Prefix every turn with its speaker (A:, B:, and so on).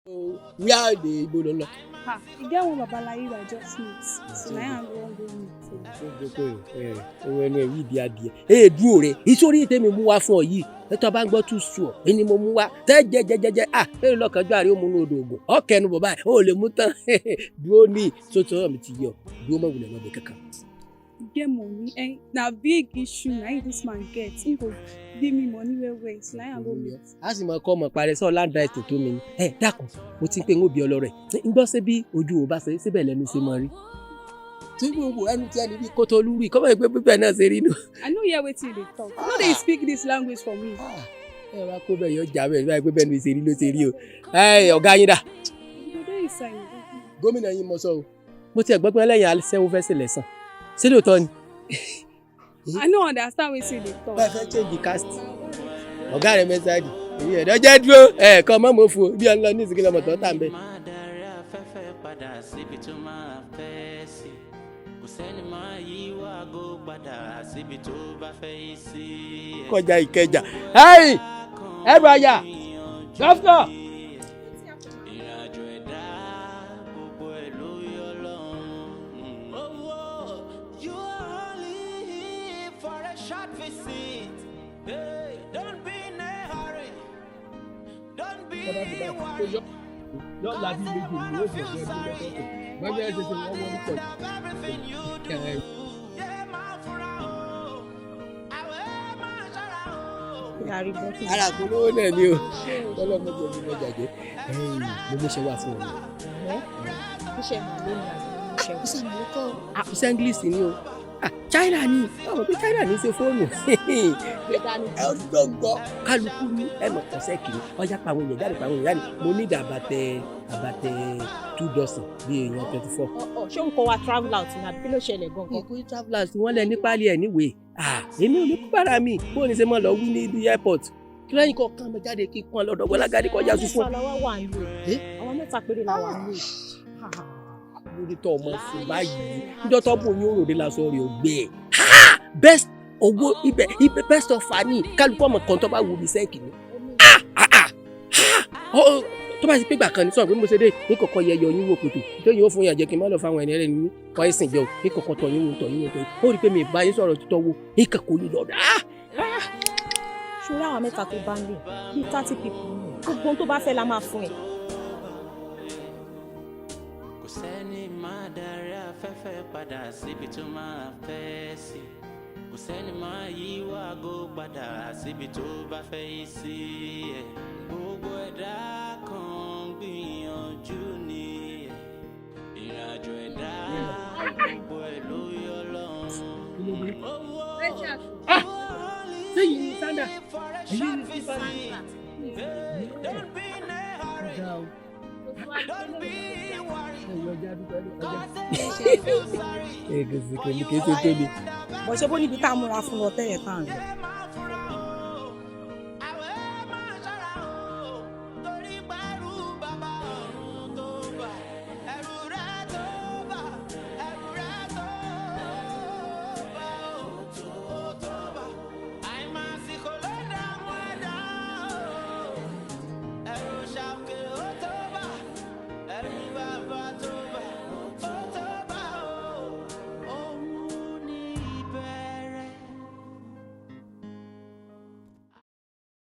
A: Wíwá de ibo ló ń lọ?
B: Ah, e get one babalaye I just meet. So na him I wan go meet.
A: Ohun ẹnu ẹ̀ yìí di adìẹ. Ee, dúró rẹ ìsórí tèmi mú wá fún ọ yìí. Ètò ọba ń gbọ́ tún sùn ọ ẹni mo mú wá tẹ́ jẹjẹjẹjẹ à lórí lọ́kànjọ́ àrí òmùnú odò ògùn ọ̀kẹ́nu bọ̀ báyìí ó lè mú tán. Dúró ní sọ́tún ọ̀rọ̀ mi ti yọ dúró mọ̀ wulẹ̀ lọ́bẹ̀ kankan.
B: E get money, eh? Na big issue na him this man get. He go give me money well well. So na him I go meet.
A: A sì mọ kọ́ ọmọ parẹ́ sọ land right tó mi ni. Ẹ dákun, mo ti ń pè ń òbí ọlọ́rẹ̀ ń gbọ́ sí bí ojú ò bá ṣe síbẹ̀ lẹ́nu ṣe mọ́ rí tí mo wò ẹnu tí ẹni bí kótó olúrí kọ́mọ̀ ìpè pípẹ́ náà ṣe rí nù.
B: I no hear wetin you dey talk. You no dey speak this language for me.
A: Ẹ wá kó bẹ́ẹ̀ yọ jà bẹ́ẹ̀ báyìí pé bẹ́ẹ̀ ni ṣe rí ló ṣe rí o. Ẹ ọ̀gá yín dà?
B: You go dey inside.
A: Gómìnà yín mọ sọ o. Mo tiẹ̀ gbọ́ pé ẹlẹ́yìn aṣẹ́wó fẹ́ sílẹ̀ sàn, ṣé lóòótọ́ ni?
B: I no understand wetin you dey talk.
A: Bẹ́ẹ̀ fẹ́ change cast ọ̀gá rẹ̀ mẹ́sàgì èyí ẹ̀dọ́ jẹ́ dúró ẹ̀ kọ́ mọ́ mọ́ fún o bí ẹ ń lọ ní ìsìnkú lọ́mọ tó tà ń bẹ́.
C: Máa darí afẹ́fẹ́ padà síbi tó máa fẹ́ sí. Kò sẹ́ni máa yí wágó padà síbi tó bá fẹ́ yí sí.
A: Kọjá Ìkẹjà ẹrù àyà gọ́fúnà.
C: Ìrìnàjò ẹ̀dá gbogbo ẹ̀ ló yọ lọ́run. Owó, you are only here for a short visit. Hey, don't be in a hurry. Don't be worried.
A: Yọ labi méjì ni ó sì ọ̀gbẹ́ ẹbí lọ́tọ̀ọ̀tọ̀ gbọ́dọ̀ ẹ̀ ṣe ṣe wọ́n wọ́n pọ̀.
C: Everything you do. Yeah, máa fura o. Àwẹ̀ máa ṣọ́ra o.
A: Ara àpolówó náà ni o tọ́lọ́ mọ́jọ mi mọ́jà jẹ́ mo mú ṣe wá fún ọ.
D: Iṣẹ́ màlúù ni àbí iṣẹ́?
A: Iṣẹ́ màlúù kọ́, iṣẹ́ English ni o. Ah, China ni ọmọ pé China ní í ṣe fóònù ẹ gbọ́ngbọ́ kálukú ní ẹ mọ̀ kọ́sẹ́ kiri ọjà pa àwọn èèyàn jáde, pa àwọn èèyàn jáde. Mo ní ìdá àbàtẹ 24 bíi èèyàn 24.
D: Ọ̀ ṣé òun kọ́ wa travel out ní àbí kí ló ṣẹlẹ̀ gangan?
A: Ìkó travelers tí wọ́n lẹ ní páálí ẹ̀ níwèé. Ah, èmi ò ní kú bára mi bó o ní ṣe mọ́ lọ wí ní ibi airport kí lẹ́yìn kọ̀ọ̀kan mo jáde kí kún ọ lọ́dọ̀ Gbọ́lágadé kọjá sún fún ọ.
D: Àwọn mẹ́ta la wá wà nílé. Àwọn mẹ́ta péré la wà nílé.
A: Lórí tó ọmọ fún báyìí níjọ́ tó bò yín òròdé la sọ rẹ̀ ò gbé ẹ̀ best owó ibẹ̀ ibẹ̀ best of ní kálukú ọmọ kan tó bá wù mí sẹ́ẹ̀kì ni tó bá ti pé gbà kan ní sọ̀rọ̀ pé mo ṣe dé ní kọ̀kọ́ yẹ yọ yín wò pètò tó yín ó fún yàn jẹ́ kí n má lọ fáwọn ẹni ẹlẹ́ni ní wọ́n ẹ̀sìn jẹ́ o ní kọ̀kọ́ tọ̀ yín wò, tọ̀ yín wò, tọ̀ yín ó rí i pé mi ì bá yín sọ̀rọ̀ títọ́ wo ní kọ̀kọ́ yín lọ́dọ̀.
D: Ṣòro àwọn mẹ́ta tó bá ń lè bíi 30 people ni gbogbo ohun tó bá fẹ́ la máa fún ẹ.
C: Kò sẹ́ni máa darí afẹ́fẹ́ padà síbi tó máa fẹ́ sí. Kò sẹ́ni máa yí wágó padà síbi tó bá fẹ́ yí sí. Ẹ̀ gbogbo ẹ̀dá kan gbìyànjú ni ẹ̀ ìrìnàjò ẹ̀dá gbogbo ẹ̀ ló yọ lọ́run. Owó
A: Sẹ́yìn ní sanda èyí ní sípàdé.
C: Don't be in a hurry. Don't be worried.
A: Ẹ kò sí kò ní kí n ṣe tó le.
D: Bọ̀ ṣé bó níbi tá a múra fún lọ tẹ́lẹ̀ tá à ń lọ.